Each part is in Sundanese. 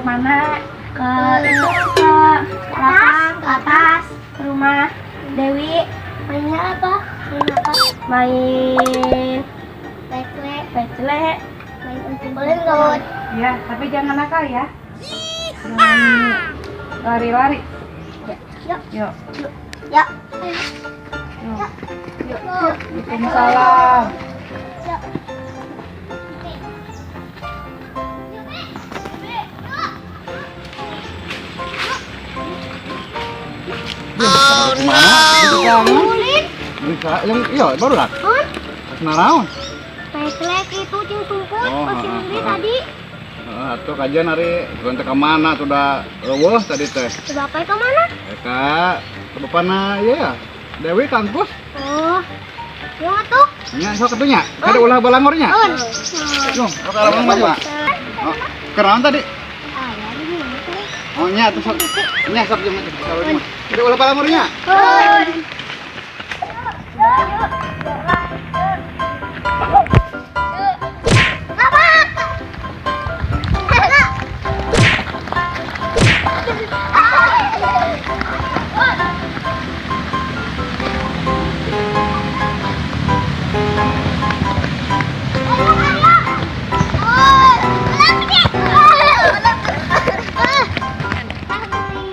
Kemana? Ke itu, ke belakang, ke atas, ke rumah Dewi. Mainnya apa? Main apa? Main pecle, pecle, main uncing. Boleh nggak? Ya, tapi jangan nakal ya. Jangan lari-lari. Ya. Yuk. Yuk. Ya. Yuk. Yuk. Waalaikumsalam. Yuk. Oh no. Bisa yang iya baru lah. Hah? Naraon. Peklek itu jeung tumput Oh, masih ah, beli ah. tadi. Heeh, atuh kajian hari urang teh ka mana tuh da eueuh tadi teh. Ke bapak ke mana? Eta ke bapana ieu ya. Dewi kampus. Oh. Yuk atuh. Nya sok atuh nya. Kada ulah balangornya. Un. Yung, sok alam mah. Oh, kenaon tadi? Ah, ya di mana tuh? Oh nya atuh sok. Nya sok jeung atuh kalau mah. Kada ulah balangornya. Un.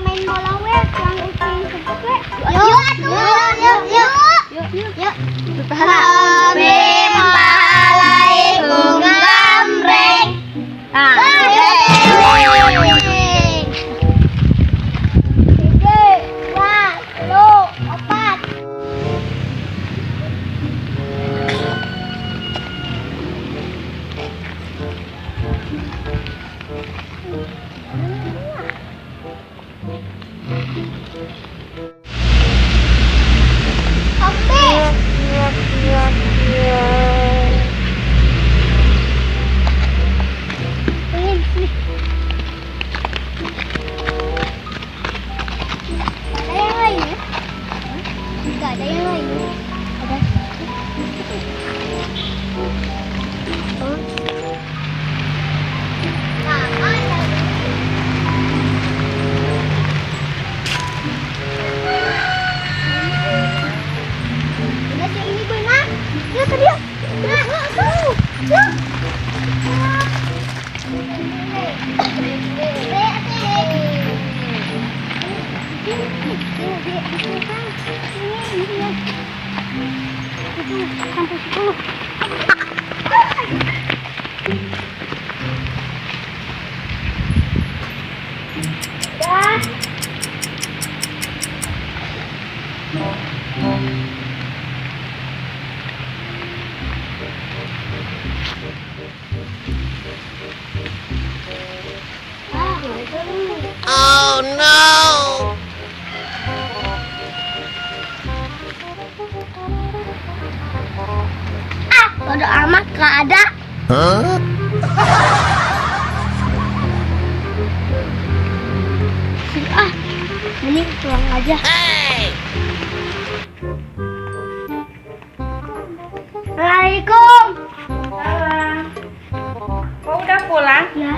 Main bola we, yang ucing kebut we. Yuk, yuk, yuk, yuk, yuk, yuk. Kami mempalai gambreng. Tiga, dua, telu, opat. Oke. Ini sini. Ada yang lainnya? Enggak ada yang lainnya. Ada. Oh. Nah, ada. Udah sih ini benar. Yuk tadi yuk. Nah, tuh. Yuk. Sampai 10. Dah. Oh no! Ah, bodo amat gak ada. Huh? Ah, mending pulang aja. Hey! Assalamualaikum. Salam. Kok udah pulang? Ya,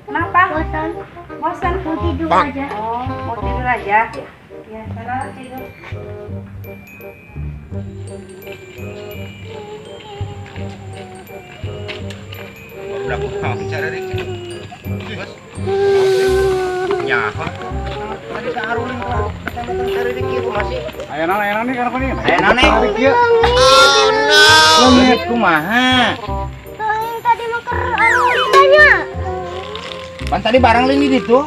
Kenapa? bosan. Bosan? Mau tidur aja. Oh, mau tidur aja? Ya, sana tidur. Udah aku bicara deh. Bos. Nyaho. Tadi ka aruling ka kecamatan Saririki masih. Aya naon, aya naon nih kenapa nih? Aya naon nih? Tarik ieu. Oh no! Leungit kumaha? Soalnya tadi mau ke arulitanya. Pan tadi barang lini ditu.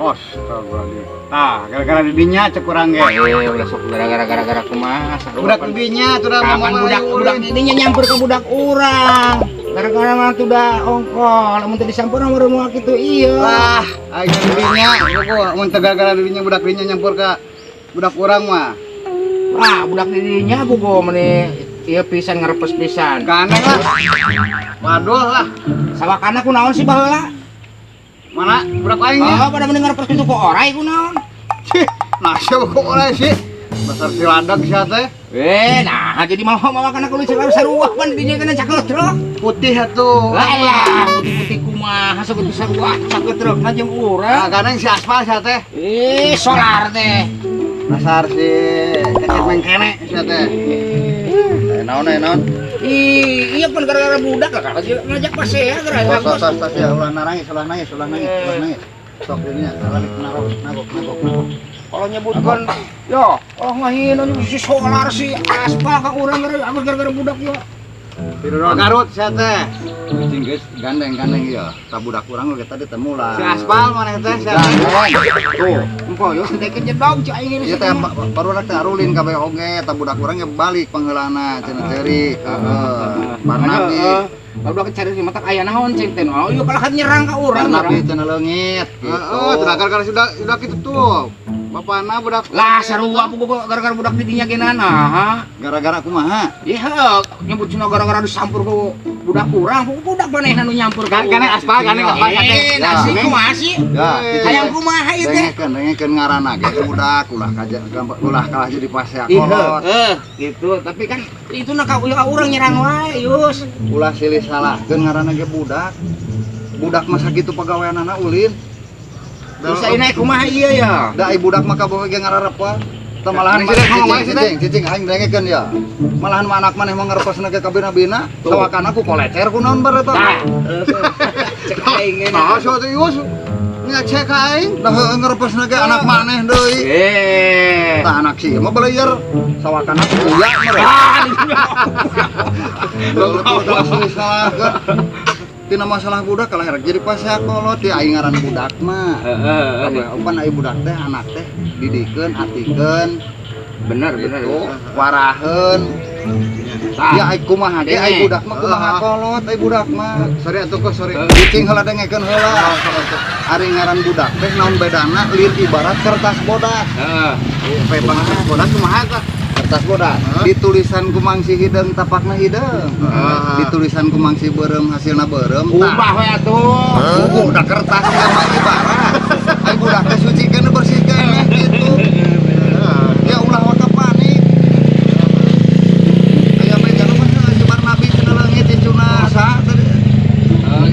Oh, astagfirullahaladzim. Tah, gara-gara didinya cek urang ge. Eh, ulah sok gara-gara gara-gara kumaha. Budak didinya tuh dah Kapan ngomong budak budak didinya nyampur ke budak urang. Gara-gara mah tuh dah ongkol, lamun teu disampur mah moal kitu ieu. Lah, aing didinya, gua mun teu gara-gara didinya budak didinya nyampur ke budak urang mah. Wah, budak didinya bogo meni ieu pisan ngarepes pisan. Gandeng lah. Waduh lah. Sawakana kunaon sih baheula? Mana budak aingnya? Oh, pada mending ngarepes kitu ku orai kunaon? Cih, nah siapa kok orai sih? Besar si ladak sia teh. Eh, nah jadi mau mawa kana kulit sarua sarua pan dinya kana caklet truk. Putih atuh. Lah ya, putih-putih kumaha. Kumaha sok bisa sarua sakeutreukna jeung urang. Ah, gandeng si aspal sia teh. Ih, solar teh. Dasar si kecet mengkene sia teh. Eh, naon eh naon? Ih, iya pan gara-gara budak lah kalau ngajak pasea gara-gara. Tos tos tos ya ulah narangis, ulah nangis, ulah nangis, ulah nangis. Sok dirinya balik narok, nagok, nagok, nagok. Kalau nyebutkan ya, kalau ngahina si solar si aspal ka urang gara-gara budak ya. Tidur Garut sia teh. Cing geus gandeng-gandeng ieu. Ta budak urang ge tadi temu lah. Si aspal maneh teh sia teh. Tuh. Empo yo teh jedog cai aing Ieu teh baru teh arulin kabeh oge, ta budak urang ge balik pangheulana cenah ceuri. Heeh. Barnabi. Baru cari si matak aya naon cing teh. Oh, ieu kalah nyerang ka urang. Barnabi cenah leungit gitu. Heeh, gara-gara sudah kitu tuh. Bapana budak lah sarua gara-gara budak di dinya ge nah. Gara-gara kumaha? Iya, nyebut cina gara-gara disampur ku budak urang, budak manehna nu nyampur ka. Gane aspal, gane aspal. Nasi kumaha sih? Ya, hayang kumaha ieu teh? Dengekeun ngaranna ge budak ulah kaja ulah kalah jadi pasea kolot. Heeh, gitu. Tapi kan itu na ka urang nyerang wae, Yus. Ulah silih salahkeun ngaranna ge budak. Budak mah sakitu pagaweanana ulin. Terus ayeuna kumaha ieu ya? Da ai budak mah kaboga ge ngararepa. Tah malahan cicing, cicing aing dengekeun ya. Malahan mah anak maneh mah ngarepasna ge kabina-bina, sawakan aku kolecer ku naon bar eta. Tah. Cek aing ge. Nah, so teh Yus. Nya cek aing. Dah heueuh ngarepasna ge anak maneh deui. Eh. Tah anak sih mah belayer sawakan aku uya mah. Salahkeun. Tina masalah budak kalah rek jadi pasea kolot ti aing ngaran budak mah. Heeh. Pan ai budak teh anak teh didikeun, atikeun. Bener bener. Waraheun. Ya ai kumaha ge ai budak mah kumaha kolot ai budak mah. Sorry atuh kok sorry. Cicing heula dengekeun heula. Ari ngaran budak teh naon bedana lir ibarat kertas bodas. Heeh. Kertas bodas kumaha tah? Kertas bodas. Ditulisan kumangsi hideung tapakna hideung. Ditulisan kumangsi beureum hasilna beureum. Ubah we atuh. Buku da kertas ieu mah ibarat. Ai budak teh sucikeun bersihkeun gitu. Ya ulah waka panik. Aya mah jangan mah si Barnabi cenah leungit incuna sa tadi.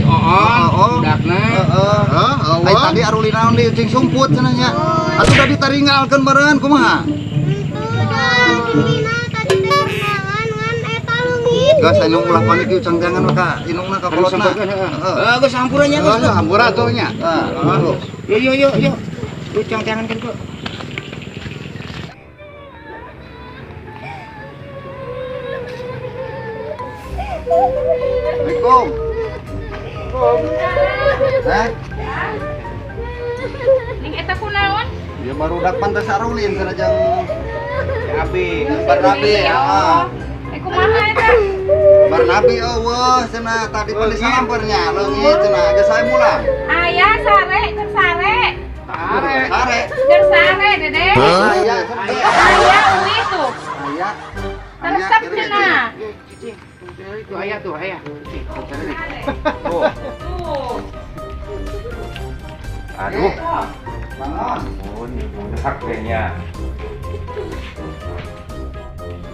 Oh, budakna. Heeh. Ai tadi arulin naon deui ucing sumput cenah nya. Atuh da ditaringgalkeun meureun kumaha? Tadi teh kenalan ngan eta leungit. Geus anu ulah panik ieu cangjangan mah ka indungna ka kolotna. Heeh, geus hampura nya geus. Heeh, hampura atuh nya. Heeh. Yo yo yo yo. Lu cangjangan kan kok. Assalamualaikum. Hah? Ning eta kunaon? Ya barudak pantes arulin cenah jeung Abi. Barnabi, heeh. Eh kumaha eta? Barnabi eueuh cenah tadi pan disalampeurnya leungit cenah geus sae mulang. Aya sare, keur sare. Sare. Sare. Keur sare, Dede. Aya cenah. Aya euy tuh. Aya. Resep cenah. Cicing, itu ayah tuh, ayah. Tuh. Tuh. Aduh. Bangun. Kayaknya.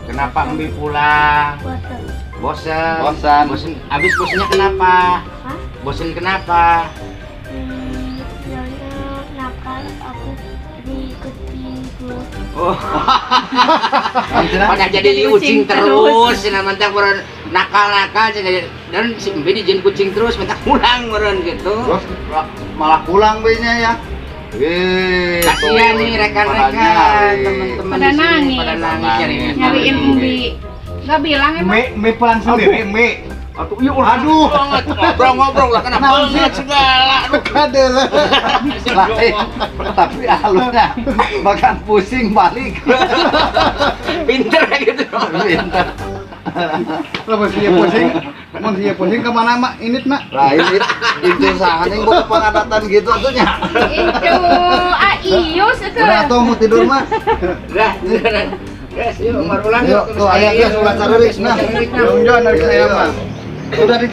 Kenapa Embi pulang? Bosen. Bosen. Bosan. Bosen. Abis bosennya kenapa? Hah? Bosen kenapa? Soalnya nakal aku diikutin terus. Oh. Pada jadi ucing terus, nah mantap meureun nakal-nakal dan si Embi dijieun kucing terus, mantap pulang meureun gitu. Terus malah pulang be-nya ya. Kasihan nih rekan-rekan, teman-teman Pada di sini nangis. pada nangis nyariin Nyariin Embi. Gak bilang emang. Me pulang sendiri, me. Aduh, iya ulah. Aduh. Ngobrol-ngobrol lah kenapa banget segala. Aduh. Kadele. Lain, tapi alurnya bahkan pusing balik. Pinter gitu. Pinter. Lah mun sia pusing, mun sia pusing ke mana mak init mak? Lah ini itu saha ning boga pangadatan gitu atuh nya. Itu ah Iyus itu. Udah atuh mau tidur mah. Udah, udah. Guys, yuk umar ulang Yuk, tuh aya geus ulah careurik nah. Jongjon dari saya mah. Udah di